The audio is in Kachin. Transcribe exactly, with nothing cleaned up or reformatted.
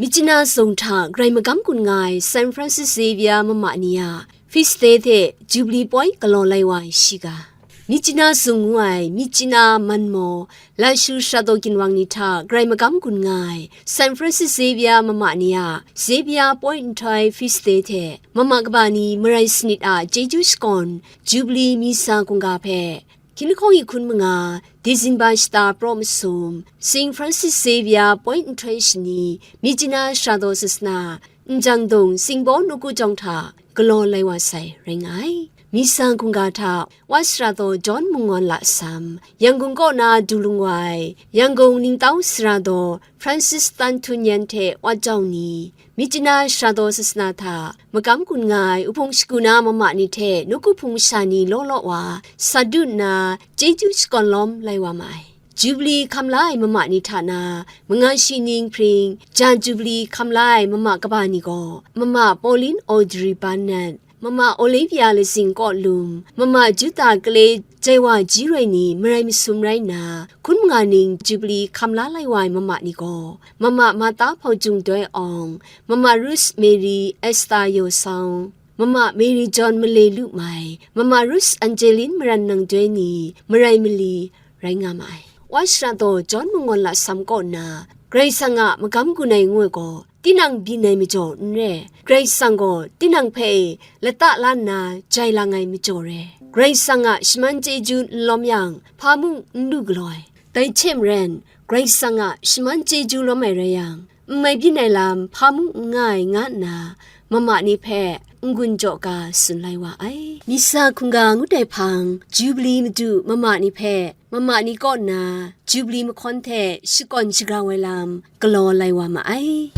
Myitkyina zung hta grai magam gun nga ai Saint Francis Xavier mama ni a feast day hte Jubilee point galaw lai wa ai shiga. Myitkyina zung ngu ai Myitkyina Manmaw, Lashu Sarato ginwang ni hta grai magam gun nga ai Saint Francis Xavier mama ni a Xavier point nhtoi feast day hte mama kaba ni marai sanit a chyeju shakawn Jubilee Misa hkungga hpe, hkying lahkawng hkun manga, December shata praw masum, Saint Francis Xavier point nhtoi shani, Myitkyina Sarato sasana, Njang Dung Singbaw Nawku Jawng hta galaw lai wa sai rai nga ai. Misa hkungga hta, Wa Sarato John Mungwan Lasam, Yangon kaw na du lung wa ai, Yangon Ningtau Sarato Francis Tan Htun Yen hte Wa Jawng ni, Myitkyina Sarato sasana hta magam gun nga ai Uhpung Shagu na mama ni hte nawku hpung masha ni law law wa sat du nna, chyeju shakawn lawm lai wa ma ai. Jubilee hkam la ai mama ni hta na, manga shi ning hpring, ja Jubilee hkam la ai mama kaba ni gaw, mama Pauline Audrey Barnett, mama Olivia Lazing Kawlum, mama Juta Kale Jaiwa Ji Roi ni marai masum rai nna, hkun manga ning Jubilee hkam la lai wa ai mama ni gaw, mama Martha Hpau Jung Doi Awng, mama Ruth Mary Esther Yaw Sawng, mama Mary John Male Lu Mai, mama Ruth Angeline Maran Nang Doi ni marai mali rai nga ma ai. Wa Sarato John Mungwan Lasam kaw nna, Karai Kasang a magam gun ai ngu ai gaw, tinang byin ai majaw n re, Karai Kasang gaw tinang hpe lata la nna jai lang ai majaw re. Karai Kasang a shaman chyeju n lawm yang, hpa mung n lu galaw ai. Dai hte maren, Karai Kasang a shaman chyeju lawm ai rai yang, n mai byin ai lam hpa mung n nga ai, nga nna mama ni hpe n-gun jaw ga tsun lai wa ai. Misa hkungga ngut ai hpang, Jubilee Madu mama ni hpe, mama ni kaw nna Jubilee mahkawn hte shakawn shagrau ai lam galaw lai wa ma ai.